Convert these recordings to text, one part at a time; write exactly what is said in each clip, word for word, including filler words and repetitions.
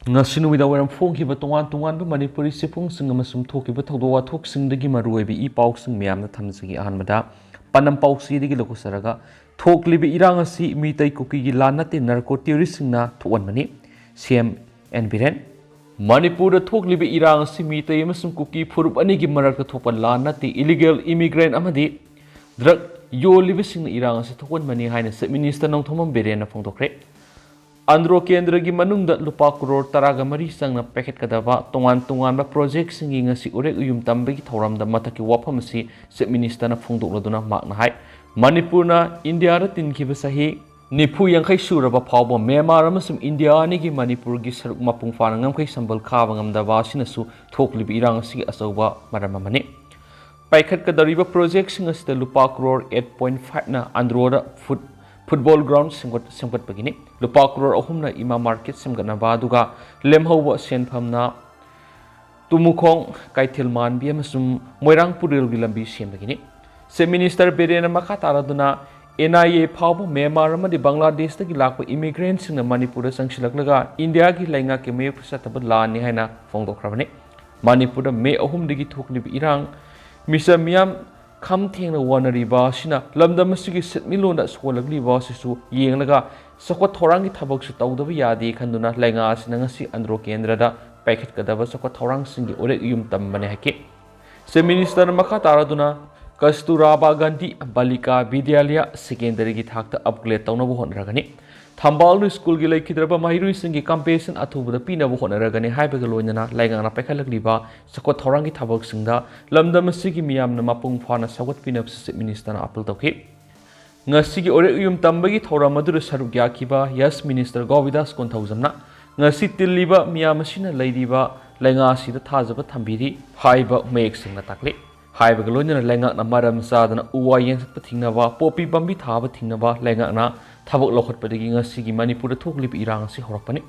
ꯉꯁꯤ ꯅꯨꯃꯤꯗꯥꯡ ꯋꯥꯏꯔꯝ ꯐꯣꯡꯈꯤꯕ ꯇꯣꯉꯥꯟ ꯇꯣꯉꯥꯟꯕ ꯃꯅꯤꯄꯨꯔꯤ ꯆꯦꯐꯣꯡꯁꯤꯡ ꯑꯃꯁꯨꯡ ꯊꯣꯛꯈꯤꯕ ꯊꯧꯗꯣꯛ ꯋꯥꯊꯣꯛꯁꯤꯡꯗꯒꯤ ꯃꯔꯨꯑꯣꯏꯕ ꯏ ꯄꯥꯎꯁꯤꯡ ꯃꯌꯥꯝꯗ ꯊꯝꯖꯒꯦ꯫ ꯑꯍꯥꯟꯕꯗ ꯄꯅꯝ ꯄꯥꯎꯆꯦꯗꯒꯤ ꯂꯧꯈꯠꯆꯔꯒ, ꯊꯣꯛꯂꯤꯕ ꯏꯔꯥꯡ ꯑꯁꯤ ꯃꯤꯇꯩ ꯀꯨꯀꯤꯒꯤ ꯂꯥꯟ ꯅꯠꯇꯦ, ꯅꯥꯔꯀꯣ ꯇꯦꯔꯣꯔꯤꯁ꯭ꯠꯁꯤꯡꯅ ꯊꯣꯛꯍꯟꯕꯅꯤ, ꯁꯤ ꯑꯦꯝ ꯑꯦꯟ ꯕꯤꯔꯦꯟ꯫ ꯃꯅꯤꯄꯨꯔꯗ ꯊꯣꯛꯂꯤꯕ ꯏꯔꯥꯡ ꯑꯁꯤ ꯃꯤꯇꯩ ꯑꯃꯁꯨꯡ ꯀꯨꯀꯤ ꯐꯨꯔꯨꯞ ꯑꯅꯤꯒꯤ ꯃꯔꯛꯇ ꯊꯣꯛꯄ ꯂꯥꯟ ꯅꯠꯇꯦ, ꯏꯂꯤꯒꯦꯜ ꯏꯃꯤꯒ꯭ꯔꯦꯟ ꯑꯃꯗꯤ ꯗ꯭ꯔꯒ ꯌꯣꯜꯂꯤꯕꯁꯤꯡꯅ ꯏꯔꯥꯡ ꯑꯁꯤ ꯊꯣꯛꯍꯟꯕꯅꯤ ꯍꯥꯏꯅ ꯆꯤꯐ ꯃꯤꯅꯤꯁꯇꯔ ꯅꯣꯡꯊꯣꯝꯕꯝ ꯕꯤꯔꯦꯟꯅ ꯐꯣꯡꯗꯣꯛꯈ꯭ꯔꯦ꯫ ꯑꯟꯗ꯭ꯔꯣ ꯀꯦꯟꯗ꯭ꯔꯒꯤ ꯃꯅꯨꯡꯗ ꯂꯨꯄꯥ ꯀ꯭ꯔꯣꯔ ꯇꯔꯥꯒ ꯃꯔꯤ ꯆꯪꯅ ꯄꯥꯏꯈꯠꯀꯗꯕ ꯇꯣꯉꯥꯟ ꯇꯣꯉꯥꯟꯕ ꯄ꯭ꯔꯣꯖꯦꯛꯁꯤꯡꯒꯤ ꯉꯁꯤ ꯎꯔꯦꯛ ꯎꯌꯨꯝ ꯇꯝꯕꯒꯤ ꯊꯧꯔꯝꯗ ꯃꯊꯛꯀꯤ ꯋꯥꯐꯝ ꯑꯁꯤ ꯆꯤꯐ ꯃꯤꯅꯤꯁꯇꯔꯅ ꯐꯣꯡꯗꯣꯛꯂꯗꯨꯅ ꯃꯍꯥꯛꯅ ꯍꯥꯏ, ꯃꯅꯤꯄꯨꯔꯅ ꯏꯟꯗꯤꯌꯥꯗ ꯇꯤꯟꯈꯤꯕ ꯆꯍꯤ ꯅꯤꯐꯨ ꯌꯥꯡꯈꯩ ꯁꯨꯔꯕ ꯐꯥꯎꯕ ꯃ꯭ꯌꯥꯟꯃꯥꯔ ꯑꯃꯁꯨꯡ ꯏꯟꯗꯤꯌꯥ ꯑꯅꯤꯒꯤ ꯃꯅꯤꯄꯨꯔꯒꯤ ꯁꯔꯨꯛ ꯃꯄꯨꯡ ꯐꯥꯅ ꯉꯝꯈꯩ ꯁꯝꯕꯜ ꯈꯥꯕ ꯉꯝꯗꯕ ꯑꯁꯤꯅꯁꯨ ꯊꯣꯛꯂꯤꯕ ꯏꯔꯥꯡ ꯑꯁꯤꯒꯤ ꯑꯆꯧꯕ ꯃꯔꯝ ꯑꯃꯅꯤ꯫ ꯄꯥꯏꯈꯠꯀꯗꯧꯔꯤꯕ ꯄ꯭ꯔꯣꯖꯦꯛꯁꯤꯡ ꯑꯁꯤꯗ ꯂꯨꯄꯥ ꯀ꯭ꯔꯣꯔ ꯑꯩꯠ ꯄꯣꯏꯟ ꯐꯥꯏꯚꯅ ꯑꯟꯗ꯭ꯔꯣꯗ ꯐꯨꯠ-, ꯐꯨꯠꯕꯣꯜ ꯒ꯭ꯔꯥꯎꯟ ꯁꯦꯝꯒꯠ-, ꯁꯦꯝꯒꯠꯄꯒꯤꯅꯤ꯫ ꯂꯨꯄꯥ ꯀ꯭ꯔꯣꯔ ꯑꯍꯨꯝꯅ ꯏꯃꯥ ꯃꯥꯔꯀꯦꯠ ꯁꯦꯝꯒꯠꯅꯕ, ꯑꯗꯨꯒ ꯂꯦꯝꯍꯧꯕ ꯁꯦꯟꯐꯝꯅ ꯇꯨꯃꯨꯈꯣꯡ, ꯀꯩꯊꯦꯜ ꯃꯥꯟꯕꯤ ꯑꯃꯁꯨꯡ ꯃꯣꯏꯔꯥꯡ ꯄꯨꯔꯦꯜꯒꯤ ꯂꯝꯕꯤ ꯁꯦꯝꯕꯒꯤꯅꯤ꯫ ꯆꯤꯐ ꯃꯤꯅꯤꯁꯇꯔ ꯕꯤꯔꯦꯟꯅ ꯃꯈꯥ ꯇꯥꯔꯗꯨꯅ, ꯑꯦꯟ ꯑꯥꯏ ꯑꯦ ꯐꯥꯎꯕ ꯃ꯭ꯌꯥꯟꯃꯥꯔ ꯑꯃꯗꯤ ꯕꯪꯒ꯭ꯂꯥꯗꯦꯁꯇꯒꯤ ꯂꯥꯛꯄ ꯏꯃꯤꯒ꯭ꯔꯦꯟꯁꯤꯡꯅ ꯃꯅꯤꯄꯨꯔꯗ ꯆꯪꯁꯤꯜꯂꯛꯂꯒ ꯏꯟꯗꯤꯌꯥꯒꯤ ꯂꯩꯉꯥꯛꯀꯤ ꯃꯥꯌꯣꯛꯇ ꯆꯠꯇꯕ ꯂꯥꯟꯅꯤ ꯍꯥꯏꯅ ꯐꯣꯡꯗꯣꯛꯈ꯭ꯔꯕꯅꯤ꯫ ꯃꯅꯤꯄꯨꯔꯗ ꯃꯦ ꯑꯍꯨꯝꯗꯒꯤ ꯊꯣꯛꯂꯤꯕ ꯏꯔꯥꯡ, ꯃꯤꯆꯝ ꯃꯤꯌꯥꯝ ꯈꯝ ꯊꯦꯡꯅ ꯋꯥꯅꯔꯤꯕ ꯑꯁꯤꯅ ꯂꯝꯗꯝ ꯑꯁꯤꯒꯤ ꯁꯦꯟꯃꯤꯠꯂꯣꯟꯗ ꯁꯣꯛꯍꯜꯂꯛꯂꯤꯕ ꯑꯁꯤꯁꯨ ꯌꯦꯡꯂꯒ ꯆꯥꯎꯈꯠ ꯊꯧꯔꯥꯡꯒꯤ ꯊꯕꯛꯁꯨ ꯇꯧꯗꯕ ꯌꯥꯗꯦ ꯈꯟꯗꯨꯅ ꯂꯩꯉꯥꯛ ꯑꯁꯤꯅ ꯉꯁꯤ ꯑꯟꯗ꯭ꯔꯣ ꯀꯦꯟꯗ꯭ꯔꯗ ꯄꯥꯏꯈꯠꯀꯗꯕ ꯆꯥꯎꯈꯠ ꯊꯧꯔꯥꯡꯁꯤꯡꯒꯤ ꯎꯔꯦꯛ ꯌꯨꯝ ꯇꯝꯕꯅꯤ ꯍꯥꯏꯈꯤ꯫ ꯆꯤꯐ ꯃꯤꯅꯤꯁꯇꯔꯅ ꯃꯈꯥ ꯇꯥꯔꯗꯨꯅ ꯀꯁꯇꯨꯔꯥꯕꯥ ꯒꯥꯟꯙꯤ ꯕꯥꯂꯤꯀꯥ ꯕꯤꯗ꯭ꯌꯥꯂꯌ ꯁꯦꯀꯦꯟꯗꯔꯤꯒꯤ ꯊꯥꯛꯇ ꯑꯞꯒ꯭ꯔꯦꯗ ꯇꯧꯅꯕ ꯍꯣꯠꯅꯔꯒꯅꯤ꯫ ꯊꯝꯕꯥꯜ ꯁ꯭ꯀꯨꯜꯒꯤ ꯂꯩꯈꯤꯗ꯭ꯔꯕ ꯃꯍꯩꯔꯣꯏꯁꯤꯡꯒꯤ ꯀꯝꯄꯦꯟꯁꯦꯁꯟ ꯑꯊꯨꯕꯗ ꯄꯤꯅꯕ ꯍꯣꯠꯅꯔꯒꯅꯤ ꯍꯥꯏꯕꯒ ꯂꯣꯏꯅꯅ ꯂꯩꯉꯥꯛꯅ ꯄꯥꯏꯈꯠꯂꯛꯂꯤꯕ ꯆꯥꯎꯈꯠ ꯊꯧꯔꯥꯡꯒꯤ ꯊꯕꯛꯁꯤꯡꯗ ꯂꯝꯗꯝ ꯑꯁꯤꯒꯤ ꯃꯤꯌꯥꯝꯅ ꯃꯄꯨꯡ ꯐꯥꯅ ꯁꯧꯒꯠꯄꯤꯅꯕꯁꯨ ꯆꯤꯐ ꯃꯤꯅꯤꯁꯇꯔꯅ ꯑꯄꯤꯜ ꯇꯧꯈꯤ꯫ ꯉꯁꯤꯒꯤ ꯎꯔꯦꯛ ꯌꯨꯝ ꯇꯝꯕꯒꯤ ꯊꯧꯔꯝ ꯑꯗꯨꯗ ꯁꯔꯨꯛ ꯌꯥꯈꯤꯕ ꯌꯁ ꯃꯤꯅꯤꯁꯇꯔ ꯒꯣꯕꯤꯟꯗꯥꯁ ꯀꯣꯟꯊꯧꯖꯝꯅ ꯉꯁꯤ ꯇꯤꯜꯂꯤꯕ ꯃꯤꯌꯥꯝ ꯑꯁꯤꯅ ꯂꯩꯔꯤꯕ ꯂꯩꯉꯥꯛ ꯑꯁꯤꯗ ꯊꯥꯖꯕ ꯊꯝꯕꯤꯔꯤ ꯍꯥꯏꯕ ꯃꯌꯦꯛ ꯁꯦꯡꯅ ꯇꯥꯛꯂꯤ꯫ ꯍꯥꯏꯕꯒ ꯂꯣꯏꯅꯅ ꯂꯩꯉꯥꯛꯅ ꯃꯔꯝ ꯆꯥꯗꯅ ꯎ ꯋꯥ ꯌꯥꯟꯊꯠꯄ ꯊꯤꯡꯅꯕ, ꯄꯣꯄꯤ ꯄꯥꯝꯕꯤ ꯊꯥꯕ ꯊꯤꯡꯅꯕ ꯂꯩꯉꯥꯛꯅ ꯊꯕꯛ ꯂꯧꯈꯠꯄꯗꯒꯤ ꯉꯁꯤꯒꯤ ꯃꯅꯤꯄꯨꯔꯗ ꯊꯣꯛꯂꯤꯕ ꯏꯔꯥꯡ ꯑꯁꯤ ꯍꯧꯔꯛꯄꯅꯤ꯫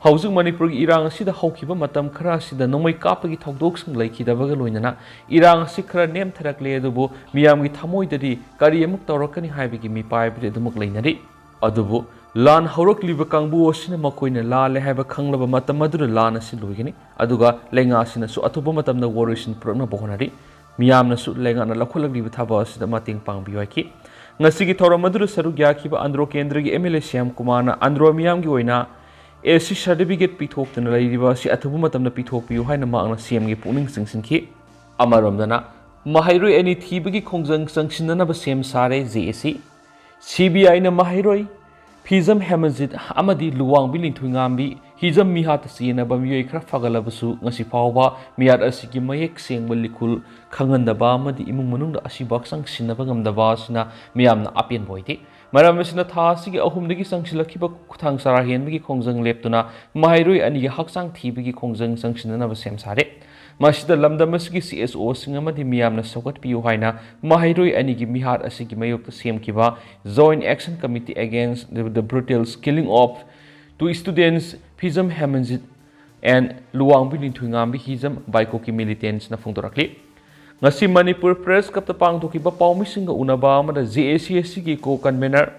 ꯍꯧꯖꯤꯛ ꯃꯅꯤꯄꯨꯔꯒꯤ ꯏꯔꯥꯡ ꯑꯁꯤꯗ ꯍꯧꯈꯤꯕ ꯃꯇꯝ ꯈꯔ ꯑꯁꯤꯗ ꯅꯣꯡꯃꯩ ꯀꯥꯞꯄꯒꯤ ꯊꯧꯗꯣꯛꯁꯤꯡ ꯂꯩꯈꯤꯗꯕꯒ ꯂꯣꯏꯅꯅ ꯏꯔꯥꯡ ꯑꯁꯤ ꯈꯔ ꯅꯦꯝꯊꯔꯛꯂꯦ, ꯑꯗꯨꯕꯨ ꯃꯤꯌꯥꯝꯒꯤ ꯊꯃꯣꯏꯗꯗꯤ ꯀꯔꯤ ꯑꯃꯨꯛ ꯇꯧꯔꯛꯀꯅꯤ ꯍꯥꯏꯕꯒꯤ ꯃꯤꯄꯥꯏꯕꯗꯤ ꯑꯗꯨꯃꯛ ꯂꯩꯅꯔꯤ꯫ ꯑꯗꯨꯕꯨ ꯂꯥꯟ ꯍꯧꯔꯛꯂꯤꯕ ꯀꯥꯡꯕꯨ ꯑꯁꯤꯅ ꯃꯈꯣꯏꯅ ꯂꯥꯜꯂꯦ ꯍꯥꯏꯕ ꯈꯪꯂꯕ ꯃꯇꯝ ꯑꯗꯨꯗ ꯂꯥꯟ ꯑꯁꯤ ꯂꯣꯏꯒꯅꯤ, ꯑꯗꯨꯒ ꯂꯩꯉꯥꯛ ꯑꯁꯤꯅꯁꯨ ꯑꯊꯨꯕ ꯃꯇꯝꯗ ꯋꯥꯔꯣꯏꯁꯤꯟ ꯄꯨꯔꯛꯅꯕ ꯍꯣꯠꯅꯔꯤ꯫ ꯃꯤꯌꯥꯝꯅꯁꯨ ꯂꯩꯉꯥꯛꯅ ꯂꯧꯈꯠꯂꯛꯂꯤꯕ ꯊꯕꯛ ꯑꯁꯤꯗ ꯃꯇꯦꯡ ꯄꯥꯡꯕꯤꯌꯨ ꯍꯥꯏꯈꯤ꯫ ꯉꯁꯤꯒꯤ ꯊꯧꯔꯝ ꯑꯗꯨꯗ ꯁꯔꯨꯛ ꯌꯥꯈꯤꯕ ꯑꯟꯗ꯭ꯔꯣ ꯀꯦꯟꯗ꯭ꯔꯒꯤ ꯑꯦꯝ ꯑꯦꯜ ꯑꯦ ꯁ꯭ꯌꯥꯝ ꯀꯨꯃꯥꯔꯅ ꯑꯟꯗ꯭ꯔꯣ ꯃꯤꯌꯥꯝꯒꯤ ꯑꯣꯏꯅ ꯑꯦꯁ ꯁꯤ ꯁꯥꯔꯇꯤꯐꯤꯀꯦꯠ ꯄꯤꯊꯣꯛꯇꯨꯅ ꯂꯩꯔꯤꯕ ꯑꯁꯤ ꯑꯊꯨꯕ ꯃꯇꯝꯗ ꯄꯤꯊꯣꯛꯄꯤꯌꯨ ꯍꯥꯏꯅ ꯃꯍꯥꯛꯅ ꯁꯤ ꯑꯦꯝꯒꯤ ꯄꯨꯛꯅꯤꯡ ꯆꯤꯡꯁꯤꯟꯈꯤ꯫ ꯑꯃꯔꯣꯝꯗꯅ, ꯃꯍꯩꯔꯣꯏ ꯑꯅꯤ ꯊꯤꯕꯒꯤ ꯈꯣꯡꯖꯪ ꯆꯪꯁꯤꯟꯅꯅꯕ ꯁꯦꯝ ꯁꯥꯔꯦ ꯖꯦ ꯑꯦ ꯁꯤ꯫ ꯁꯤ ꯕꯤ ꯑꯥꯏꯅ ꯃꯍꯩꯔꯣꯏ ꯐꯤꯖꯝ ꯍꯦꯃꯟꯖꯤꯠ ꯑꯃꯗꯤ ꯂꯨꯋꯥꯡꯕꯤ ꯂꯤꯟꯊꯣꯏꯉꯥꯝꯕꯤ ꯍꯤꯖꯝ ꯃꯤꯍꯥꯠꯇ ꯆꯦꯟꯅꯕ ꯃꯤꯑꯣꯏ ꯈꯔ ꯐꯒꯠꯂꯕꯁꯨ, ꯉꯁꯤ ꯐꯥꯎꯕ ꯃꯤꯍꯥꯠ ꯑꯁꯤꯒꯤ ꯃꯌꯦꯛ ꯁꯦꯡꯕ ꯂꯤꯈꯨꯜ ꯈꯪꯍꯟꯗꯕ ꯑꯃꯗꯤ ꯏꯃꯨꯡ ꯃꯅꯨꯡꯗ ꯑꯁꯤꯕꯨ ꯍꯛꯆꯥꯡ ꯁꯤꯟꯅꯕ ꯉꯝꯗꯕ ꯑꯁꯤꯅ ꯃꯤꯌꯥꯝꯅ ꯑꯄꯦꯟꯕ ꯑꯣꯏꯗꯦ꯫ ꯃꯔꯝ ꯑꯁꯤꯅ, ꯊꯥ ꯑꯁꯤꯒꯤ ꯑꯍꯨꯝꯗꯒꯤ ꯆꯪꯁꯤꯜꯂꯛꯈꯤꯕ ꯈꯨꯊꯥꯡ ꯆꯔꯥ ꯍꯦꯟꯕꯒꯤ ꯈꯣꯡꯖꯪ ꯂꯦꯞꯇꯨꯅ ꯃꯍꯩꯔꯣꯏ ꯑꯅꯤꯒꯤ ꯍꯛꯆꯥꯡ ꯊꯤꯕꯒꯤ ꯈꯣꯡꯖꯪ ꯆꯪꯁꯤꯟꯅꯅꯕ ꯁꯦꯝ ꯁꯥꯔꯦ꯫ ꯃꯁꯤꯗ ꯂꯝꯗꯝ ꯑꯁꯤꯒꯤ ꯁꯤ ꯑꯦꯁ ꯑꯣꯁꯤꯡ ꯑꯃꯗꯤ ꯃꯤꯌꯥꯝꯅ ꯁꯧꯒꯠꯄꯤꯌꯨ ꯍꯥꯏꯅ ꯃꯍꯩꯔꯣꯏ ꯑꯅꯤꯒꯤ ꯃꯤꯍꯥꯠ ꯑꯁꯤꯒꯤ ꯃꯥꯌꯣꯛꯇ ꯁꯦꯝꯈꯤꯕ Joint Action Committee Against the, the Brutal Killing of Two Students, Phijam Hemanjit and ꯂꯨꯋꯥꯡꯕꯤ ꯂꯤꯟꯊꯣꯏꯉꯥꯝꯕꯤ ꯍꯤꯖꯝ ꯕꯥꯏꯀꯣꯀꯤ militantsꯅ ꯐꯣꯡꯗꯣꯔꯛꯂꯤ꯫ ꯉꯁꯤ ꯃꯅꯤꯄꯨꯔ Press Clubꯇ ꯄꯥꯡꯊꯣꯛꯈꯤꯕ ꯄꯥꯎꯃꯤꯁꯤꯡꯒ ꯎꯅꯕ ꯑꯃꯗ ꯖꯦ ꯑꯦ ꯁꯤ ꯑꯦꯁ ꯁꯤꯒꯤ co-convenor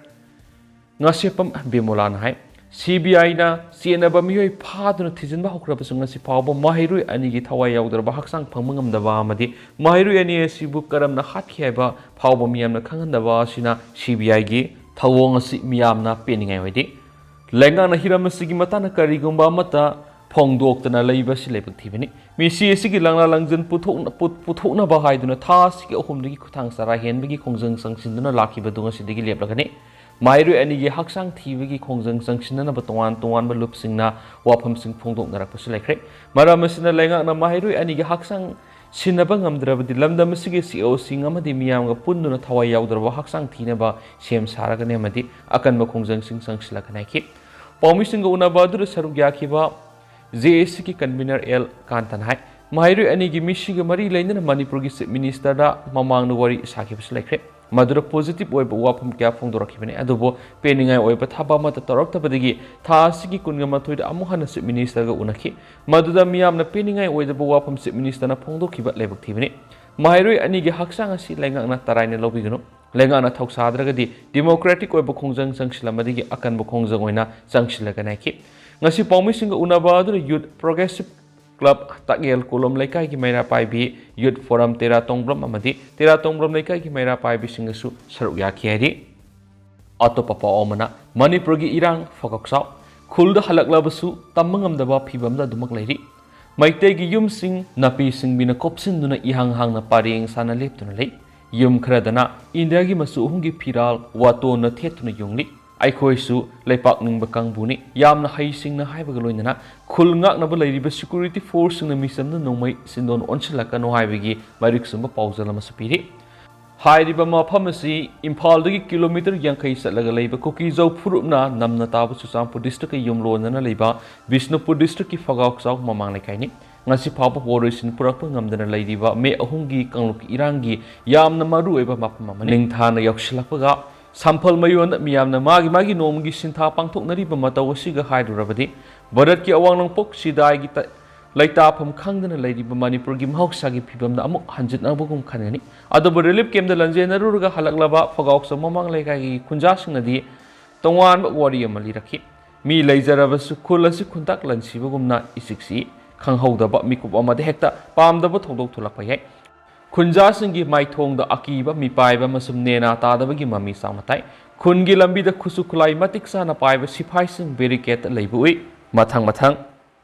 ꯉꯥꯁꯦꯞꯄꯝ ꯕꯤꯃꯣꯂꯥꯅ ꯍꯥꯏ, ꯁꯤ ꯕꯤ ꯑꯥꯏꯅ ꯆꯦꯟꯅꯕ ꯃꯤꯑꯣꯏ ꯐꯥꯗꯨꯅ ꯊꯤꯖꯤꯟꯕ ꯍꯧꯈ꯭ꯔꯕꯁꯨ, ꯉꯁꯤ ꯐꯥꯎꯕ ꯃꯍꯩꯔꯣꯏ ꯑꯅꯤꯒꯤ ꯊꯋꯥꯏ ꯌꯥꯎꯗ꯭ꯔꯕ ꯍꯛꯆꯥꯡ ꯐꯪꯕ ꯉꯝꯗꯕ ꯑꯃꯗꯤ ꯃꯍꯩꯔꯣꯏ ꯑꯅꯤ ꯑꯁꯤꯕꯨ ꯀꯔꯝꯅ ꯍꯥꯠꯈꯤ ꯍꯥꯏꯕ ꯐꯥꯎꯕ ꯃꯤꯌꯥꯝꯅ ꯈꯪꯍꯟꯗꯕ ꯑꯁꯤꯅ ꯁꯤ ꯕꯤ ꯑꯥꯏꯒꯤ ꯊꯧꯑꯣꯡ ꯑꯁꯤ ꯃꯤꯌꯥꯝꯅ ꯄꯦꯟꯅꯤꯡꯉꯥꯏ ꯑꯣꯏꯗꯦ꯫ ꯂꯩꯉꯥꯛꯅ ꯍꯤꯔꯝ ꯑꯁꯤꯒꯤ ꯃꯇꯥꯡꯗ ꯀꯔꯤꯒꯨꯝꯕ ꯑꯃꯠꯇ ꯐꯣꯡꯗꯣꯛꯇꯅ ꯂꯩꯕ ꯑꯁꯤ ꯂꯥꯏꯕꯛ ꯊꯤꯕꯅꯤ꯫ ꯃꯤꯁꯤ ꯑꯁꯤꯒꯤ ꯂꯪꯂꯥ ꯂꯪꯖꯟ ꯄꯨꯊꯣꯛꯅ-, ꯄꯨ-, ꯄꯨꯊꯣꯛꯅꯕ ꯍꯥꯏꯗꯨꯅ ꯊꯥ ꯑꯁꯤꯒꯤ ꯑꯍꯨꯝꯗꯒꯤ ꯈꯨꯊꯥꯡ ꯆꯔꯥ ꯍꯦꯟꯕꯒꯤ ꯈꯣꯡꯖꯪ ꯆꯪꯁꯤꯟꯗꯨꯅ ꯂꯥꯛꯈꯤꯕꯗꯨ ꯉꯁꯤꯗꯒꯤ ꯂꯦꯞꯂꯒꯅꯤ꯫ ꯃꯍꯩꯔꯣꯏ ꯑꯅꯤꯒꯤ ꯍꯛꯆꯥꯡ ꯊꯤꯕꯒꯤ ꯈꯣꯡꯖꯪ ꯆꯪꯁꯤꯟꯅꯅꯕ ꯇꯣꯉꯥꯟ ꯇꯣꯉꯥꯟꯕ ꯂꯨꯞꯁꯤꯡꯅ ꯋꯥꯐꯝꯁꯤꯡ ꯐꯣꯡꯗꯣꯛꯅꯔꯛꯄꯁꯨ ꯂꯩꯈ꯭ꯔꯦ꯫ ꯃꯔꯝ ꯑꯁꯤꯅ, ꯂꯩꯉꯥꯛꯅ ꯃꯍꯩꯔꯣꯏ ꯑꯅꯤꯒꯤ ꯍꯛꯆꯥꯡ ꯁꯤꯟꯅꯕ ꯉꯝꯗ꯭ꯔꯕꯗꯤ ꯂꯝꯗꯝ ꯑꯁꯤꯒꯤ ꯁꯤ ꯑꯣꯁꯤꯡ ꯑꯃꯗꯤ ꯃꯤꯌꯥꯝꯒ ꯄꯨꯟꯗꯨꯅ ꯊꯋꯥꯏ ꯌꯥꯎꯗ꯭ꯔꯕ ꯍꯛꯆꯥꯡ ꯊꯤꯅꯕ ꯁꯦꯝ ꯁꯥꯔꯒꯅꯤ ꯑꯃꯗꯤ ꯑꯀꯟꯕ ꯈꯣꯡꯖꯪꯁꯤꯡ ꯆꯪꯁꯤꯜꯂꯛꯀꯅꯤ ꯍꯥꯏꯈꯤ꯫ ꯄꯥꯎꯃꯤꯁꯤꯡꯒ ꯎꯅꯕ ꯑꯗꯨꯗ ꯁꯔꯨꯛ ꯌꯥꯈꯤꯕ ꯖꯦ ꯑꯦ ꯁꯤꯒꯤ convenor ꯑꯦꯜ ꯀꯥꯟꯇꯅ ꯍꯥꯏ, ꯃꯍꯩꯔꯣꯏ ꯑꯅꯤꯒꯤ ꯃꯤꯁꯤꯒ ꯃꯔꯤ ꯂꯩꯅꯅ ꯃꯅꯤꯄꯨꯔꯒꯤ Chief Ministerꯗ ꯃꯃꯥꯡꯗ ꯋꯥꯔꯤ ꯁꯥꯈꯤꯕꯁꯨ ꯂꯩꯈ꯭ꯔꯦ꯫ ꯃꯗꯨꯗ positive ꯑꯣꯏꯕ ꯋꯥꯐꯝ ꯀꯌꯥ ꯐꯣꯡꯗꯣꯔꯛꯈꯤꯕꯅꯤ, ꯑꯗꯨꯕꯨ ꯄꯦꯟꯅꯤꯡꯉꯥꯏ ꯑꯣꯏꯕ ꯊꯕꯛ ꯑꯃꯠꯇ ꯇꯧꯔꯛꯇꯕꯗꯒꯤ ꯊꯥ ꯑꯁꯤꯒꯤ ꯀꯨꯟꯒ ꯃꯥꯊꯣꯏꯗ ꯑꯃꯨꯛ ꯍꯟꯅ Chief Ministerꯒ ꯎꯅꯈꯤ꯫ ꯃꯗꯨꯗ ꯃꯤꯌꯥꯝꯅ ꯄꯦꯟꯅꯤꯡꯉꯥꯏ ꯑꯣꯏꯗꯕ ꯋꯥꯐꯝ Chief Ministerꯅ ꯐꯣꯡꯗꯣꯛꯈꯤꯕ ꯂꯥꯏꯕꯛ ꯊꯤꯕꯅꯤ꯫ ꯃꯍꯩꯔꯣꯏ ꯑꯅꯤꯒꯤ ꯍꯛꯆꯥꯡ ꯑꯁꯤ ꯂꯩꯉꯥꯛꯅ ꯇꯔꯥꯏꯅ ꯂꯧꯕꯤꯒꯅꯨ꯫ ꯂꯩꯉꯥꯛꯅ ꯊꯧꯁꯥꯗ꯭ꯔꯒꯗꯤ ꯗꯤꯃꯣꯀ꯭ꯔꯦꯇꯤꯛ ꯑꯣꯏꯕ ꯈꯣꯡꯖꯪ ꯆꯪꯁꯤꯜꯂꯝꯕꯗꯒꯤ ꯑꯀꯟꯕ ꯈꯣꯡꯖꯪ ꯑꯣꯏꯅ ꯆꯪꯁꯤꯜꯂꯒꯅꯤ ꯍꯥꯏꯈꯤ꯫ ꯉꯁꯤ ꯄꯥꯎꯃꯤꯁꯤꯡꯒ ꯎꯅꯕ ꯑꯗꯨꯗ ꯌꯨꯠ ꯄ꯭ꯔꯣꯒ꯭ꯔꯦꯁꯤꯞ ꯀ꯭ꯂꯕ ꯇꯥꯛꯌꯦꯜ ꯀꯣꯂꯣꯝ ꯂꯩꯀꯥꯏꯒꯤ ꯃꯩꯔꯥ ꯄꯥꯏꯕꯤ, ꯌꯨꯠ ꯐꯣꯔꯝ ꯇꯦꯔꯥ ꯇꯣꯡꯕ꯭ꯔꯝ ꯑꯃꯗꯤ ꯇꯦꯔꯥ ꯇꯣꯡꯕ꯭ꯔꯝ ꯂꯩꯀꯥꯏꯒꯤ ꯃꯩꯔꯥ ꯄꯥꯏꯕꯤꯁꯤꯡꯒꯁꯨ ꯁꯔꯨꯛ ꯌꯥꯈꯤ ꯍꯥꯏꯔꯤ꯫ ꯑꯇꯣꯞꯄ ꯄꯥꯎ ꯑꯃꯅ, ꯃꯅꯤꯄꯨꯔꯒꯤ ꯏꯔꯥꯡ ꯐꯒꯥꯎꯆꯥꯎ, ꯈꯨꯜꯗ ꯍꯜꯂꯛꯂꯕꯁꯨ ꯇꯝꯕ ꯉꯝꯗꯕ ꯐꯤꯕꯝꯗ ꯑꯗꯨꯃꯛ ꯂꯩꯔꯤ꯫ ꯃꯩꯇꯩꯒꯤ ꯌꯨꯝꯁꯤꯡ ꯅꯥꯄꯤ ꯁꯤꯡꯕꯤꯅ ꯀꯨꯞꯁꯤꯟꯗꯨꯅ ꯏꯍꯥꯡ ꯍꯥꯡꯅ ꯄꯔꯦꯡ ꯁꯥꯅ ꯂꯦꯞꯇꯨꯅ ꯂꯩ꯫ ꯌꯨꯝ ꯈꯔꯗꯅ ꯏꯟꯗꯤꯌꯥꯒꯤ ꯃꯆꯨ ꯑꯍꯨꯝꯒꯤ ꯐꯤꯔꯥꯜ ꯋꯥꯇꯣꯟꯅ ꯊꯦꯠꯇꯨꯅ ꯌꯨꯡꯂꯤ꯫ ꯑꯩꯈꯣꯏꯁꯨ ꯂꯩꯄꯥꯛ ꯅꯤꯡꯕ ꯀꯥꯡꯕꯨꯅꯤ꯫ ꯌꯥꯝꯅ ꯍꯩꯁꯤꯡꯅ ꯍꯥꯏꯕꯒ ꯂꯣꯏꯅꯅ ꯈꯨꯜ ꯉꯥꯛꯅꯕ ꯂꯩꯔꯤꯕ ꯁꯦꯀ꯭ꯌꯨꯔꯤꯇꯤ ꯐꯣꯔꯁꯁꯤꯡꯅ ꯃꯤꯆꯝꯗ ꯅꯣꯡꯃꯩ ꯁꯤꯟꯗꯣꯟ ꯑꯣꯟꯁꯤꯜꯂꯛꯀꯅꯨ ꯍꯥꯏꯕꯒꯤ ꯃꯔꯤꯛ ꯆꯨꯝꯕ ꯄꯥꯎꯖꯦꯜ ꯑꯃꯁꯨ ꯄꯤꯔꯤ꯫ ꯍꯥꯏꯔꯤꯕ ꯃꯐꯝ ꯑꯁꯤ ꯏꯝꯐꯥꯜꯗꯒꯤ ꯀꯤꯂꯣꯃꯤꯇꯔ ꯌꯥꯡꯈꯩ ꯆꯠꯂꯒ ꯂꯩꯕ ꯀꯨꯀꯤꯖꯧ ꯐꯨꯔꯨꯞꯅ ꯅꯝꯅ ꯇꯥꯕ ꯆꯨꯔꯆꯥꯟꯄꯨꯔ ꯗꯤꯁꯇ꯭ꯔꯤꯛꯀ ꯌꯨꯝꯂꯣꯟꯅꯅ ꯂꯩꯕ ꯕꯤꯁꯅꯨꯄꯨꯔ ꯗꯤꯁꯇ꯭ꯔꯤꯛꯀꯤ ꯐꯒꯥꯎꯆꯥꯎ ꯃꯃꯥꯡ ꯂꯩꯀꯥꯏꯅꯤ꯫ ꯉꯁꯤ ꯐꯥꯎꯕ ꯋꯥꯔꯣꯏꯁꯤꯟ ꯄꯨꯔꯛꯄ ꯉꯝꯗꯅ ꯂꯩꯔꯤꯕ ꯃꯦ ꯑꯍꯨꯝꯒꯤ ꯀꯥꯡꯂꯨꯞꯀꯤ ꯏꯔꯥꯡꯒꯤ ꯌꯥꯝꯅ ꯃꯔꯨ ꯑꯣꯏꯕ ꯃꯐꯝ ꯑꯃꯅꯤ꯫ ꯅꯤꯡꯊꯥꯅ ꯌꯧꯁꯤꯜꯂꯛꯄꯒ ꯁꯝꯐꯜ ꯃꯌꯣꯟꯗ ꯃꯤꯌꯥꯝꯅ ꯃꯥꯒꯤ ꯃꯥꯒꯤ ꯅꯣꯡꯃꯒꯤ ꯁꯤꯟꯊꯥ ꯄꯥꯡꯊꯣꯛꯅꯔꯤꯕ ꯃꯇꯧ ꯑꯁꯤꯒ ꯍꯥꯏꯔꯨꯔꯕꯗꯤ, ꯚꯥꯔꯠꯀꯤ ꯑꯋꯥꯡ ꯅꯣꯡꯄꯣꯛ ꯁꯤꯗꯥꯏꯒꯤ ꯇ-, ꯂꯩꯇꯥꯐꯝ ꯈꯪꯗꯅ ꯂꯩꯔꯤꯕ ꯃꯅꯤꯄꯨꯔꯒꯤ ꯃꯍꯧꯁꯥꯒꯤ ꯐꯤꯕꯝꯗ ꯑꯃꯨꯛ ꯍꯟꯖꯤꯟꯅꯕꯒꯨꯝ ꯈꯟꯒꯅꯤ꯫ ꯑꯗꯨꯕꯨ ꯔꯤꯂꯤꯐ ꯀꯦꯝꯞꯇ ꯂꯟꯖꯦꯟꯅꯔꯨꯔꯒ ꯍꯜꯂꯛꯂꯕ ꯐꯒꯥꯎꯆꯧ ꯃꯃꯥꯡ ꯂꯩꯀꯥꯏꯒꯤ ꯈꯨꯟꯖꯥꯁꯤꯡꯅꯗꯤ ꯇꯣꯉꯥꯟꯕ ꯋꯥꯔꯤ ꯑꯃ ꯂꯤꯔꯛꯈꯤ꯫ ꯃꯤ ꯂꯩꯖꯔꯕꯁꯨ ꯈꯨꯜ ꯑꯁꯤ ꯈꯨꯟꯇꯥꯛ ꯂꯟꯁꯤꯕꯒꯨꯝꯅ ꯏꯆꯤꯛ ꯆꯤꯛꯏ꯫ ꯈꯪꯍꯧꯗꯕ ꯃꯤꯀꯨꯞ ꯑꯃꯗ ꯍꯦꯛꯇ ꯄꯥꯝꯗꯕ ꯊꯧꯗꯣꯛ ꯊꯣꯛꯂꯛꯄ ꯌꯥꯏ꯫ ꯈꯨꯟꯖꯥꯁꯤꯡꯒꯤ ꯃꯥꯏꯊꯣꯡꯗ ꯑꯀꯤꯕ, ꯃꯤꯄꯥꯏꯕ ꯑꯃꯁꯨꯡ ꯅꯦꯅꯥ ꯇꯥꯗꯕꯒꯤ ꯃꯃꯤ ꯆꯥꯎꯅ ꯇꯥꯏ꯫ ꯈꯨꯟꯒꯤ ꯂꯝꯕꯤꯗ ꯈꯨꯠꯁꯨ ꯈꯨꯠꯂꯥꯏ ꯃꯇꯤꯛ ꯆꯥꯅ ꯄꯥꯏꯕ ꯁꯤꯐꯥꯏꯁꯤꯡ ꯕꯦꯔꯤꯀꯦꯗ ꯂꯩꯕ ꯎꯏ꯫ ꯃꯊꯪ ꯃꯊꯪ꯫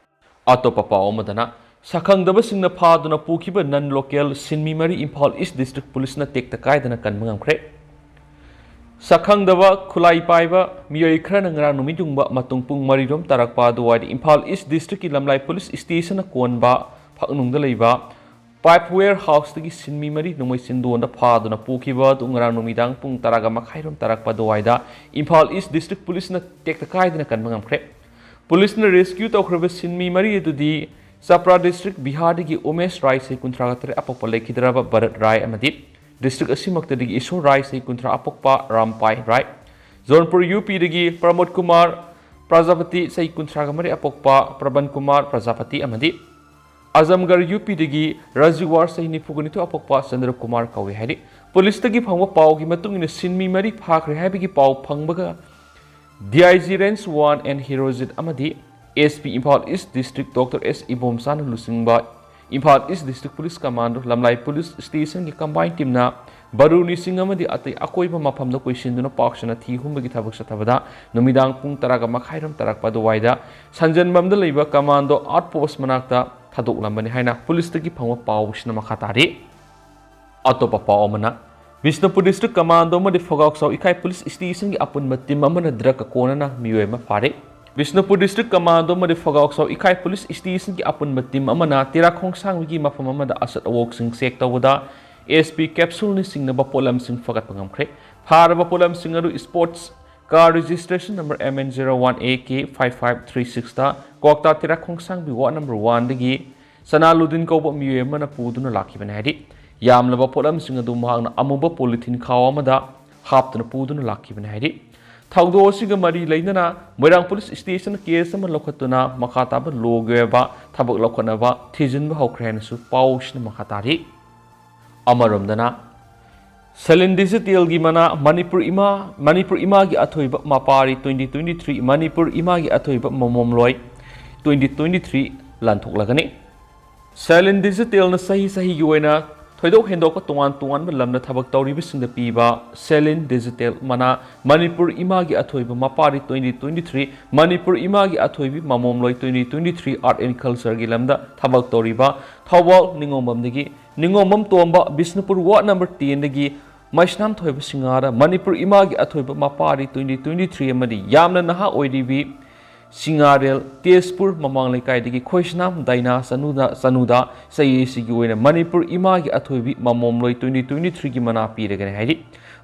ꯑꯇꯣꯞꯄ ꯄꯥꯎ ꯑꯃꯗꯅ, ꯁꯛꯈꯪꯗꯕꯁꯤꯡꯅ ꯐꯥꯗꯨꯅ ꯄꯨꯈꯤꯕ ꯅꯟ ꯂꯣꯀꯦꯜ ꯁꯤꯟꯃꯤ ꯃꯔꯤ ꯏꯝꯐꯥꯜ ꯏꯁ ꯗꯤꯁꯇ꯭ꯔꯤꯛ ꯄꯨꯂꯤꯁꯅ ꯇꯦꯛꯇ ꯀꯥꯏꯗꯅ ꯀꯟꯕ ꯉꯝꯈ꯭ꯔꯦ꯫ ꯁꯛꯈꯪꯗꯕ ꯈꯨꯠꯂꯥꯏ ꯄꯥꯏꯕ ꯃꯤꯑꯣꯏ ꯈꯔꯅ ꯉꯔꯥꯡ ꯅꯨꯃꯤꯠ ꯌꯨꯡꯕ ꯃꯇꯨꯡ ꯄꯨꯡ ꯃꯔꯤꯔꯣꯝ ꯇꯥꯔꯛꯄ ꯑꯗꯨꯋꯥꯏꯗ ꯏꯝꯐꯥꯜ ꯏꯁ ꯗꯤꯁꯇ꯭ꯔꯤꯛꯀꯤ ꯂꯝꯂꯥꯏ ꯄꯨꯂꯤꯁ ꯁ꯭ꯇꯦꯁꯟꯅ ꯀꯣꯟꯕ ꯐꯛꯅꯨꯡꯗ ꯂꯩꯕ ꯄꯥꯏꯞ ꯋꯦꯌꯔ ꯍꯥꯎꯁꯇꯒꯤ ꯁꯤꯟꯃꯤ ꯃꯔꯤ ꯅꯣꯡꯃꯩ ꯆꯤꯟꯗꯣꯟꯗ ꯐꯥꯗꯨꯅ ꯄꯨꯈꯤꯕ ꯑꯗꯨ ꯉꯔꯥꯡ ꯅꯨꯃꯤꯗꯥꯡ ꯄꯨꯡ ꯇꯔꯥꯒ ꯃꯈꯥꯏꯔꯣꯝ ꯇꯥꯔꯛꯄ ꯑꯗꯨꯋꯥꯏꯗ ꯏꯝꯐꯥꯜ ꯏꯁ ꯗꯤꯁꯇ꯭ꯔꯤꯛ ꯄꯨꯂꯤꯁꯅ ꯇꯦꯛꯇ ꯀꯥꯏꯗꯅ ꯀꯟꯕ ꯉꯝꯈ꯭ꯔꯦ꯫ ꯄꯨꯂꯤꯁꯅ ꯔꯦꯁꯀ꯭ꯌꯨ ꯇꯧꯈ꯭ꯔꯕ ꯁꯤꯟꯃꯤ ꯃꯔꯤ ꯑꯗꯨꯗꯤ ꯆꯥꯄ꯭ꯔꯥ ꯗꯤꯁꯇ꯭ꯔꯤꯛ ꯕꯤꯍꯥꯔꯗꯒꯤ ꯎꯃꯦꯁ ꯔꯥꯏ, ꯆꯍꯤ ꯀꯨꯟꯊ꯭ꯔꯥꯒ ꯇꯔꯦꯠ, ꯑꯄꯣꯛꯄ ꯂꯩꯈꯤꯗ꯭ꯔꯕ ꯚꯔꯠ ꯔꯥꯏ ꯑꯃꯗꯤ ꯗꯤꯁꯇ꯭ꯔꯤꯛ ꯑꯁꯤꯃꯛꯇꯗꯒꯤ ꯏꯁꯣꯔ ꯔꯥꯏ, ꯆꯍꯤ ꯀꯨꯟꯊ꯭ꯔꯥ, ꯑꯄꯣꯛꯄ ꯔꯥꯝꯄꯥꯏ ꯔꯥꯏ, ꯖꯣꯟꯄꯨꯔ ꯌꯨ ꯄꯤꯗꯒꯤ ꯄ꯭ꯔꯃꯣꯗ ꯀꯨꯃꯥꯔ ꯄ꯭ꯔꯖꯥꯄꯇꯤ, ꯆꯍꯤ ꯀꯨꯟꯊ꯭ꯔꯥꯒ ꯃꯔꯤ, ꯑꯄꯣꯛꯄ ꯄ꯭ꯔꯕꯟ ꯀꯨꯃꯥꯔ ꯄ꯭ꯔꯖꯥꯄꯇꯤ ꯑꯃꯗꯤ ꯑꯖꯝꯒꯔ ꯌꯨ ꯄꯤꯗꯒꯤ ꯔꯥꯖꯤꯋꯥꯔ, ꯆꯍꯤ ꯅꯤꯐꯨꯒ ꯅꯤꯊꯣꯏ, ꯑꯄꯣꯛꯄ ꯆꯟꯗ꯭ꯔ ꯀꯨꯃꯥꯔ ꯀꯧꯏ ꯍꯥꯏꯔꯤ꯫ ꯄꯨꯂꯤꯁꯇꯒꯤ ꯐꯪꯕ ꯄꯥꯎꯒꯤ ꯃꯇꯨꯡ ꯏꯟꯅ ꯁꯤꯟꯃꯤ ꯃꯔꯤ ꯐꯥꯈ꯭ꯔꯦ ꯍꯥꯏꯕꯒꯤ ꯄꯥꯎ ꯐꯪꯕꯒ D I G Range one N ꯍꯤꯔꯣꯖꯤꯠ ꯑꯃꯗꯤ S P Imphal East district doctor S ꯏꯕꯣꯝꯆꯥꯅ ꯂꯨꯆꯤꯡꯕ Imphal East district police commando Lamlai police ꯁ꯭ꯇꯦꯁꯟꯒꯤ ꯀꯝꯕꯥꯏꯟ ꯇꯤꯝꯅ ꯕꯔꯨꯅꯤꯁꯤꯡ ꯑꯃꯗꯤ ꯑꯇꯩ ꯑꯀꯣꯏꯕ ꯃꯐꯝꯗ ꯀꯣꯏꯁꯤꯟꯗꯨꯅ ꯄꯥꯛ ꯁꯟꯅ ꯊꯤ ꯍꯨꯝꯕꯒꯤ ꯊꯕꯛ ꯆꯠꯊꯕꯗ ꯅꯨꯃꯤꯗꯥꯡ ꯄꯨꯡ ꯇꯔꯥꯒ ꯃꯈꯥꯏꯔꯣꯝ ꯇꯥꯔꯛꯄ ꯑꯗꯨꯋꯥꯏꯗ ꯁꯟꯖꯦꯟꯕꯝꯗ ꯂꯩꯕ ꯀꯃꯥꯟꯗꯣ ꯑꯥꯎꯠ ꯄꯣꯁ ꯃꯅꯥꯛꯇ ꯊꯥꯗꯣꯛꯂꯝꯕꯅꯤ ꯍꯥꯏꯅ ꯄꯨꯂꯤꯁꯇꯒꯤ ꯐꯪꯕ ꯄꯥꯎꯁꯤꯅ ꯃꯈꯥ ꯇꯥꯔꯤ꯫ ꯑꯇꯣꯞꯄ ꯄꯥꯎ ꯑꯃꯅ, ꯕꯤꯁꯅꯨꯄꯨꯔ ꯗꯤꯁꯇ꯭ꯔꯤꯛ ꯀꯃꯥꯟꯗꯣ ꯑꯃꯗꯤ ꯐꯒꯥꯎꯆꯥꯎ ꯏꯀꯥꯏ ꯄꯨꯂꯤꯁ ꯁ꯭ꯇꯦꯁꯟꯒꯤ ꯑꯄꯨꯟꯕ ꯇꯤꯝ ꯑꯃꯅ ꯗ꯭ꯔꯒꯀ ꯀꯣꯟꯅꯅ ꯃꯤꯑꯣꯏ ꯑꯃ ꯐꯥꯔꯦ꯫ ꯕꯤꯁꯅꯨꯄꯨꯔ ꯗꯤꯁꯇ꯭ꯔꯤꯛ ꯀꯃꯥꯟꯗꯣ ꯑꯃꯗꯤ ꯐꯒꯥꯎꯆꯥꯎ ꯏꯀꯥꯏ ꯄꯨꯂꯤꯁ ꯁ꯭ꯇꯦꯁꯟꯒꯤ ꯑꯄꯨꯟꯕ ꯇꯤꯝ ꯑꯃꯅ ꯇꯦꯔꯥ ꯈꯣꯡꯁꯥꯡꯕꯤꯒꯤ ꯃꯐꯝ ꯑꯃꯗ ꯑꯁꯠ ꯑꯋꯣꯛꯁꯤꯡ ꯆꯦꯛ ꯇꯧꯕꯗ S P ꯀꯦꯞꯁꯨꯜꯅ ꯆꯤꯡꯅꯕ ꯄꯣꯠꯂꯝꯁꯤꯡ ꯐꯒꯠꯄ ꯉꯝꯈ꯭ꯔꯦ꯫ ꯐꯥꯔꯕ ꯄꯣꯠꯂꯝꯁꯤꯡ ꯑꯗꯨ sports car registration number M N zero one A K five five three sixꯇ ꯀ꯭ꯋꯥꯛꯇꯥ ꯇꯦꯔꯥ ꯈꯣꯡꯁꯥꯡꯕꯤ ꯋꯥꯔꯗ ꯅꯝꯕꯔ ꯋꯥꯟꯗꯒꯤ ꯁꯅꯥꯂꯨꯗꯤꯟ ꯀꯧꯕ ꯃꯤꯑꯣꯏ ꯑꯃꯅ ꯄꯨꯗꯨꯅ ꯂꯥꯛꯈꯤꯕꯅꯤ ꯍꯥꯏꯔꯤ꯫ ꯌꯥꯝꯂꯕ ꯄꯣꯠꯂꯝꯁꯤꯡ ꯑꯗꯨ ꯃꯍꯥꯛꯅ ꯑꯃꯨꯕ ꯄꯣꯂꯤꯊꯤꯟ ꯈꯥꯎ ꯑꯃꯗ ꯍꯥꯞꯇꯨꯅ ꯄꯨꯗꯨꯅ ꯂꯥꯛꯈꯤꯕꯅꯤ ꯍꯥꯏꯔꯤ꯫ ꯊꯧꯗꯣꯛ ꯑꯁꯤꯒ ꯃꯔꯤ ꯂꯩꯅꯅ ꯃꯣꯏꯔꯥꯡ ꯄꯨꯂꯤꯁ ꯁ꯭ꯇꯦꯁꯟꯅ ꯀꯦꯁ ꯑꯃ ꯂꯧꯈꯠꯇꯨꯅ ꯃꯈꯥ ꯇꯥꯕ ꯂꯣꯒꯤ ꯑꯣꯏꯕ ꯊꯕꯛ ꯂꯧꯈꯠꯅꯕ ꯊꯤꯖꯤꯟꯕ ꯍꯧꯈ꯭ꯔꯦ ꯍꯥꯏꯅꯁꯨ ꯄꯥꯎꯁꯤꯅ ꯃꯈꯥ ꯇꯥꯔꯤ꯫ ꯑꯃꯔꯣꯝꯗꯅ, ꯁꯦꯂꯤꯟ ꯗꯤꯖꯤꯇꯦꯜꯒꯤ ꯃꯅꯥ ꯃꯅꯤꯄꯨꯔ ꯏꯃꯥ, ꯃꯅꯤꯄꯨꯔ ꯏꯃꯥꯒꯤ ꯑꯊꯣꯏꯕ ꯃꯄꯥꯔꯤ twenty twenty-three, ꯃꯅꯤꯄꯨꯔ ꯏꯃꯥꯒꯤ ꯑꯊꯣꯏꯕ ꯃꯃꯣꯝꯂꯣꯏ twenty twenty-three ꯂꯥꯟꯊꯣꯛꯂꯒꯅꯤ꯫ ꯁꯦꯂꯤꯟ ꯗꯤꯖꯤꯇꯦꯜꯅ ꯆꯍꯤ ꯆꯍꯤꯒꯤ ꯑꯣꯏꯅ ꯊꯣꯏꯗꯣꯛ ꯍꯦꯟꯗꯣꯛꯄ ꯇꯣꯉꯥꯟ ꯇꯣꯉꯥꯟꯕ ꯂꯝꯗ ꯊꯕꯛ ꯇꯧꯔꯤꯕꯁꯤꯡꯗ ꯄꯤꯕ ꯁꯦꯂꯤꯟ ꯗꯤꯖꯤꯇꯦꯜ ꯃꯅꯥ ꯃꯅꯤꯄꯨꯔ ꯏꯃꯥꯒꯤ ꯑꯊꯣꯏꯕ ꯃꯄꯥꯔꯤ twenty twenty-three, ꯃꯅꯤꯄꯨꯔ ꯏꯃꯥꯒꯤ ꯑꯊꯣꯏꯕꯤ ꯃꯃꯣꯝꯂꯣꯏ twenty twenty-three Art and Cultureꯒꯤ ꯂꯝꯗ ꯊꯕꯛ ꯇꯧꯔꯤꯕ ꯊꯧꯕꯥꯜ ꯅꯤꯉꯣꯝꯕꯝꯗꯒꯤ ꯅꯤꯉꯣꯝꯕꯝ ꯇꯣꯝꯕ, ꯕꯤꯁꯅꯨꯄꯨꯔ ꯋꯥꯔꯗ ꯅꯝꯕꯔ tenꯗꯒꯤ ꯃꯩꯁꯅꯥꯝ ꯊꯣꯏꯕ ꯁꯤꯡꯍꯥꯔ, ꯃꯅꯤꯄꯨꯔ ꯏꯃꯥꯒꯤ ꯑꯊꯣꯏꯕ ꯃꯄꯥꯔꯤ twenty twenty-three ꯑꯃꯗꯤ ꯌꯥꯝꯅ ꯅꯍꯥ ꯑꯣꯏꯔꯤꯕꯤ ꯁꯤꯡꯍꯥꯔꯦꯜ ꯇꯦꯖꯄꯨꯔ ꯃꯃꯥꯡ ꯂꯩꯀꯥꯏꯗꯒꯤ ꯈꯣꯏꯁꯅꯥꯝ ꯗꯥꯏꯅꯥ ꯆꯅꯨꯗ, ꯆꯅꯨꯗ ꯆꯍꯤ ꯑꯁꯤꯒꯤ ꯑꯣꯏꯅ ꯃꯅꯤꯄꯨꯔ ꯏꯃꯥꯒꯤ ꯑꯊꯣꯏꯕꯤ ꯃꯃꯣꯝꯂꯣꯏ twenty twenty-threeꯒꯤ ꯃꯅꯥ ꯄꯤꯔꯒꯅꯤ ꯍꯥꯏꯔꯤ꯫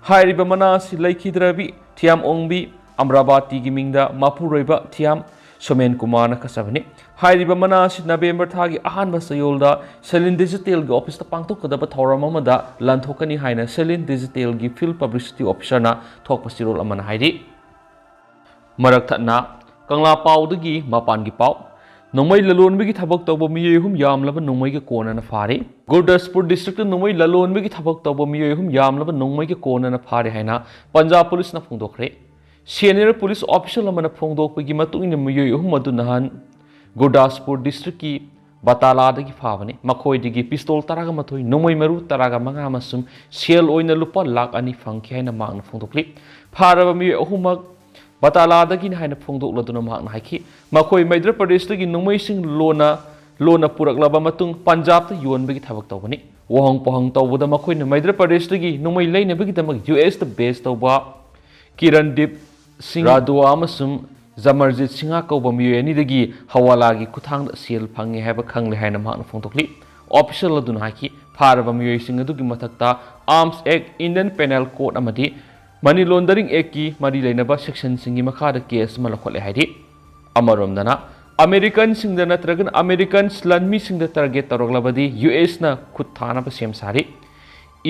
ꯍꯥꯏꯔꯤꯕ ꯃꯅꯥ ꯑꯁꯤ ꯂꯩꯈꯤꯗ꯭ꯔꯕꯤ ꯊꯤꯌꯥꯝ ꯑꯣꯡꯕꯤ ꯑꯝꯔꯥꯕꯥꯇꯤꯒꯤ ꯃꯤꯡꯗ ꯃꯄꯨꯔꯣꯏꯕ ꯊꯤꯌꯥꯝ ꯁꯣꯃꯦꯟ ꯀꯨꯃꯥꯔꯅ ꯀꯠꯆꯕꯅꯤ꯫ ꯍꯥꯏꯔꯤꯕ ꯃꯅꯥ ꯑꯁꯤ ꯅꯕꯦꯝꯕꯔ ꯊꯥꯒꯤ ꯑꯍꯥꯟꯕ ꯆꯌꯣꯜꯗ ꯁꯦꯂꯤꯟ ꯗꯤꯖꯤꯇꯦꯜꯒꯤ ꯑꯣꯐꯤꯁꯇ ꯄꯥꯡꯊꯣꯛꯀꯗꯕ ꯊꯧꯔꯝ ꯑꯃꯗ ꯂꯥꯟꯊꯣꯛꯀꯅꯤ ꯍꯥꯏꯅ ꯁꯦꯂꯤꯟ ꯗꯤꯖꯤꯇꯦꯜꯒꯤ ꯐꯤꯜꯗ ꯄꯕ꯭ꯂꯤꯁꯤꯇꯤ ꯑꯣꯐꯤꯁꯔꯅ ꯊꯣꯛꯄ ꯆꯦꯔꯣꯜ ꯑꯃꯅ ꯍꯥꯏꯔꯤ꯫ ꯃꯔꯛ ꯊꯠꯅ ꯀꯪꯂꯥ ꯄꯥꯎꯗꯒꯤ ꯃꯄꯥꯟꯒꯤ ꯄꯥꯎ꯫ ꯅꯣꯡꯃꯩ ꯂꯂꯣꯟꯕꯒꯤ ꯊꯕꯛ ꯇꯧꯕ ꯃꯤꯑꯣꯏ ꯑꯍꯨꯝ ꯌꯥꯝꯂꯕ ꯅꯣꯡꯃꯩꯒ ꯀꯣꯟꯅꯅ ꯐꯥꯔꯦ꯫ ꯒꯨꯔꯗꯥꯁꯄꯨꯔ ꯗꯤꯁꯇ꯭ꯔꯤꯛꯇ ꯅꯣꯡꯃꯩ ꯂꯂꯣꯟꯕꯒꯤ ꯊꯕꯛ ꯇꯧꯕ ꯃꯤꯑꯣꯏ ꯑꯍꯨꯝ ꯌꯥꯝꯂꯕ ꯅꯣꯡꯃꯩꯒ ꯀꯣꯟꯅꯅ ꯐꯥꯔꯦ ꯍꯥꯏꯅ ꯄꯟꯖꯥꯕ ꯄꯨꯂꯤꯁꯅ ꯐꯣꯡꯗꯣꯛꯈ꯭ꯔꯦ꯫ ꯁꯦꯅꯤꯌꯔ ꯄꯨꯂꯤꯁ ꯑꯣꯐꯤꯁꯤꯌꯦꯜ ꯑꯃꯅ ꯐꯣꯡꯗꯣꯛꯄꯒꯤ ꯃꯇꯨꯡ ꯏꯟꯅ, ꯃꯤꯑꯣꯏ ꯑꯍꯨꯝ ꯑꯗꯨ ꯅꯍꯥꯟ ꯒꯨꯔꯗꯥꯁꯄꯨꯔ ꯗꯤꯁꯇ꯭ꯔꯤꯛꯀꯤ ꯕꯇꯥꯂꯥꯗꯒꯤ ꯐꯥꯕꯅꯤ꯫ ꯃꯈꯣꯏꯗꯒꯤ ꯄꯤꯁꯇꯣꯜ ꯇꯔꯥꯒ ꯃꯥꯊꯣꯏ, ꯅꯣꯡꯃꯩ ꯃꯔꯨ ꯇꯔꯥꯒ ꯃꯉꯥ ꯑꯃꯁꯨꯡ ꯁꯦꯜ ꯑꯣꯏꯅ ꯂꯨꯄꯥ ꯂꯥꯈ ꯑꯅꯤ ꯐꯪꯈꯤ ꯍꯥꯏꯅ ꯃꯍꯥꯛꯅ ꯐꯣꯡꯗꯣꯛꯂꯤ꯫ ꯐꯥꯔꯕ ꯃꯤꯑꯣꯏ ꯑꯍꯨꯝꯃꯛ ꯕꯇꯥꯂꯥꯗꯒꯤꯅꯤ ꯍꯥꯏꯅ ꯐꯣꯡꯗꯣꯛꯂꯗꯨꯅ ꯃꯍꯥꯛꯅ ꯍꯥꯏꯈꯤ, ꯃꯈꯣꯏ ꯃꯩꯗ꯭ꯔ ꯄ꯭ꯔꯗꯦꯁꯇꯒꯤ ꯅꯣꯡꯃꯩꯁꯤꯡ ꯂꯣꯟꯅ ꯂꯣꯟꯅ ꯄꯨꯔꯛꯂꯕ ꯃꯇꯨꯡ ꯄꯟꯖꯥꯕꯇ ꯌꯣꯟꯕꯒꯤ ꯊꯕꯛ ꯇꯧꯕꯅꯤ꯫ ꯋꯥꯍꯪ ꯄꯥꯎꯍꯪ ꯇꯧꯕꯗ ꯃꯈꯣꯏꯅ ꯃꯩꯗ꯭ꯔ ꯄ꯭ꯔꯗꯦꯁꯇꯒꯤ ꯅꯣꯡꯃꯩ ꯂꯩꯅꯕꯒꯤꯗꯃꯛ ꯌꯨ ꯑꯦꯁꯇ ꯕꯦꯁ ꯇꯧꯕ ꯀꯤꯔꯟꯗꯤꯞ ꯁꯤꯡ ꯔꯥꯗꯨꯋꯥ ꯑꯃꯁꯨꯡ ꯖꯃꯔꯖꯤꯠ ꯁꯤꯡꯍ ꯀꯧꯕ ꯃꯤꯑꯣꯏ ꯑꯅꯤꯗꯒꯤ ꯍꯋꯥꯂꯥꯒꯤ ꯈꯨꯠꯊꯥꯡꯗ ꯁꯦꯜ ꯐꯪꯉꯤ ꯍꯥꯏꯕ ꯈꯪꯂꯦ ꯍꯥꯏꯅ ꯃꯍꯥꯛꯅ ꯐꯣꯡꯗꯣꯛꯂꯤ꯫ ꯑꯣꯐꯤꯁꯤꯌꯦꯜ ꯑꯗꯨꯅ ꯍꯥꯏꯈꯤ, ꯐꯥꯔꯕ ꯃꯤꯑꯣꯏꯁꯤꯡ ꯑꯗꯨꯒꯤ ꯃꯊꯛꯇ ꯑꯥꯔꯝꯁ ꯑꯦꯛ, ꯏꯟꯗꯤꯌꯟ ꯄꯦꯅꯦꯜ ꯀꯣꯗ ꯑꯃꯗꯤ ꯃꯅꯤ ꯂꯣꯟꯗꯔꯤꯡ ꯑꯦꯛꯀꯤ ꯃꯔꯤ ꯂꯩꯅꯕ ꯁꯦꯛꯁꯟꯁꯤꯡꯒꯤ ꯃꯈꯥꯗ ꯀꯦꯁ ꯑꯃ ꯂꯧꯈꯠꯂꯦ ꯍꯥꯏꯔꯤ꯫ ꯑꯃꯔꯣꯝꯗꯅ, ꯑꯃꯦꯔꯤꯀꯟꯁꯤꯡꯗ ꯅꯠꯇ꯭ꯔꯒꯅ ꯑꯃꯦꯔꯤꯀꯟ ꯂꯥꯟꯃꯤꯁꯤꯡꯗ ꯇꯥꯔꯒꯦꯠ ꯇꯧꯔꯛꯂꯕꯗꯤ ꯌꯨ ꯑꯦꯁꯅ ꯈꯨꯠ ꯊꯥꯅꯕ ꯁꯦꯝ ꯁꯥꯔꯤ꯫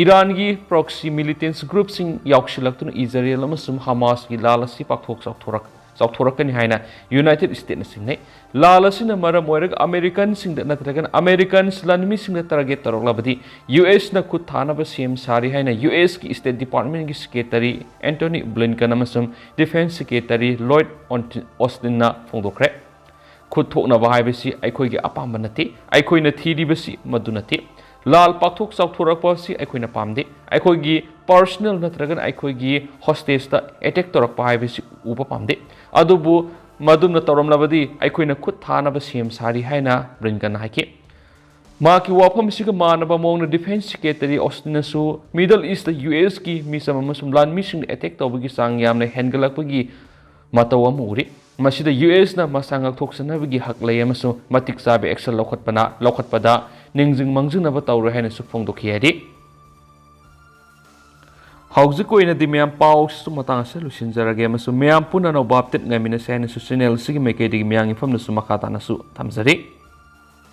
ꯏꯔꯥꯟꯒꯤ ꯄ꯭ꯔꯣꯛꯁꯤ ꯃꯤꯂꯤꯇꯦꯟꯁ ꯒ꯭ꯔꯨꯞꯁꯤꯡ ꯌꯥꯎꯁꯤꯜꯂꯛꯇꯨꯅ ꯏꯖꯔꯦꯜ ꯑꯃꯁꯨꯡ ꯍꯃꯥꯁꯀꯤ ꯂꯥꯜ ꯑꯁꯤ ꯄꯥꯛꯊꯣꯛ ꯆꯥꯎꯊꯣꯔꯛ-, ꯆꯥꯎꯊꯣꯔꯛꯀꯅꯤ ꯍꯥꯏꯅ ꯌꯨꯅꯥꯏꯇꯦꯗ ꯁ꯭ꯇꯦꯠꯅ ꯆꯤꯡꯅꯩ꯫ ꯂꯥꯜ ꯑꯁꯤꯅ ꯃꯔꯝ ꯑꯣꯏꯔꯒ ꯑꯃꯦꯔꯤꯀꯟꯁꯤꯡꯗ ꯅꯠꯇ꯭ꯔꯒꯅ ꯑꯃꯦꯔꯤꯀꯟ ꯂꯥꯟꯃꯤꯁꯤꯡꯗ ꯇꯥꯔꯒꯦꯠ ꯇꯧꯔꯛꯂꯕꯗꯤ ꯌꯨ ꯑꯦꯁꯅ ꯈꯨꯠ ꯊꯥꯅꯕ ꯁꯦꯝ ꯁꯥꯔꯤ ꯍꯥꯏꯅ ꯌꯨ ꯑꯦꯁꯀꯤ ꯁ꯭ꯇꯦꯠ ꯗꯤꯄꯥꯔꯠꯃꯦꯟꯒꯤ ꯁꯦꯀ꯭ꯔꯦꯇꯔꯤ ꯑꯦꯟꯇꯣꯅꯤ ꯕ꯭ꯂꯤꯟꯀꯟ ꯑꯃꯁꯨꯡ ꯗꯤꯐꯦꯟꯁ ꯁꯦꯀ꯭ꯔꯦꯇꯔꯤ ꯂꯣꯏꯗ ꯑꯣꯟꯇꯤ-, ꯑꯣꯁꯇꯤꯟꯅ ꯐꯣꯡꯗꯣꯛꯈ꯭ꯔꯦ꯫ ꯈꯨꯠ ꯊꯣꯛꯅꯕ ꯍꯥꯏꯕꯁꯤ ꯑꯩꯈꯣꯏꯒꯤ ꯑꯄꯥꯝꯕ ꯅꯠꯇꯦ꯫ ꯑꯩꯈꯣꯏꯅ ꯊꯤꯔꯤꯕꯁꯤ ꯃꯗꯨ ꯅꯠꯇꯦ꯫ ꯂꯥꯜ ꯄꯥꯛꯊꯣꯛ ꯆꯥꯎꯊꯣꯔꯛꯄ ꯑꯁꯤ ꯑꯩꯈꯣꯏꯅ ꯄꯥꯝꯗꯦ꯫ ꯑꯩꯈꯣꯏꯒꯤ ꯄꯔꯁꯅꯦꯜ ꯅꯠꯇ꯭ꯔꯒꯅ ꯑꯩꯈꯣꯏꯒꯤ ꯍꯣꯁꯇꯦꯖꯇ ꯑꯦꯇꯦꯛ ꯇꯧꯔꯛꯄ ꯍꯥꯏꯕꯁꯤ ꯎꯕ ꯄꯥꯝꯗꯦ꯫ ꯑꯗꯨꯕꯨ ꯃꯗꯨꯝꯅ ꯇꯧꯔꯝꯂꯕꯗꯤ ꯑꯩꯈꯣꯏꯅ ꯈꯨꯠ ꯊꯥꯅꯕ ꯁꯦꯝ ꯁꯥꯔꯤ ꯍꯥꯏꯅ ꯕ꯭ꯂꯤꯟꯀꯟꯅ ꯍꯥꯏꯈꯤ꯫ ꯃꯍꯥꯛꯀꯤ ꯋꯥꯐꯝꯁꯤꯒ ꯃꯥꯟꯅꯕ ꯃꯑꯣꯡꯗ ꯗꯤꯐꯦꯟꯁ ꯁꯦꯀ꯭ꯔꯦꯇꯔꯤ ꯑꯣꯁꯇꯤꯟꯅꯁꯨ ꯃꯤꯗꯜ ꯏꯁꯇ ꯌꯨ ꯑꯦꯁꯀꯤ ꯃꯤꯆꯝ ꯑꯃꯁꯨꯡ ꯂꯥꯟꯃꯤꯁꯤꯡꯗ ꯑꯦꯇꯦꯛ ꯇꯧꯕꯒꯤ ꯆꯥꯡ ꯌꯥꯝꯅ ꯍꯦꯟꯒꯠꯂꯛꯄꯒꯤ ꯃꯇꯧ ꯑꯃ ꯎꯔꯤ꯫ ꯃꯁꯤꯗ ꯌꯨ ꯑꯦꯁꯅ ꯃꯁꯥ ꯉꯥꯛꯊꯣꯛꯆꯅꯕꯒꯤ ꯍꯛ ꯂꯩ ꯑꯃꯁꯨꯡ ꯃꯇꯤꯛ ꯆꯥꯕ ꯑꯦꯛꯁꯟ ꯂꯧꯈꯠꯄꯅ, ꯂꯧꯈꯠꯄꯗ ꯅꯤꯡꯁꯤꯡ ꯃꯥꯡꯖꯤꯟꯅꯕ ꯇꯧꯔꯣꯏ ꯍꯥꯏꯅꯁꯨ ꯐꯣꯡꯗꯣꯛꯈꯤ ꯍꯥꯏꯔꯤ꯫ ꯍꯧꯖꯤꯛꯀꯤ ꯑꯣꯏꯅꯗꯤ ꯃꯌꯥꯝ ꯄꯥꯎꯁꯤꯁꯨ ꯃꯇꯥꯡ ꯑꯁꯤꯗ ꯂꯣꯏꯁꯤꯟꯖꯔꯒꯦ ꯑꯃꯁꯨꯡ ꯃꯌꯥꯝ ꯄꯨꯟꯅ ꯑꯅꯧꯕ ꯑꯞꯗꯦꯠ ꯉꯥꯏꯃꯤꯟꯅꯁꯦ ꯍꯥꯏꯅꯁꯨ ꯆꯦꯅꯦꯜ ꯑꯁꯤꯒꯤ ꯃꯥꯏꯀꯩꯗꯒꯤ ꯃꯌꯥꯝꯒꯤ ꯃꯐꯝꯗꯁꯨ ꯃꯈꯥ ꯇꯥꯅꯁꯨ ꯊꯝꯖꯔꯤ꯫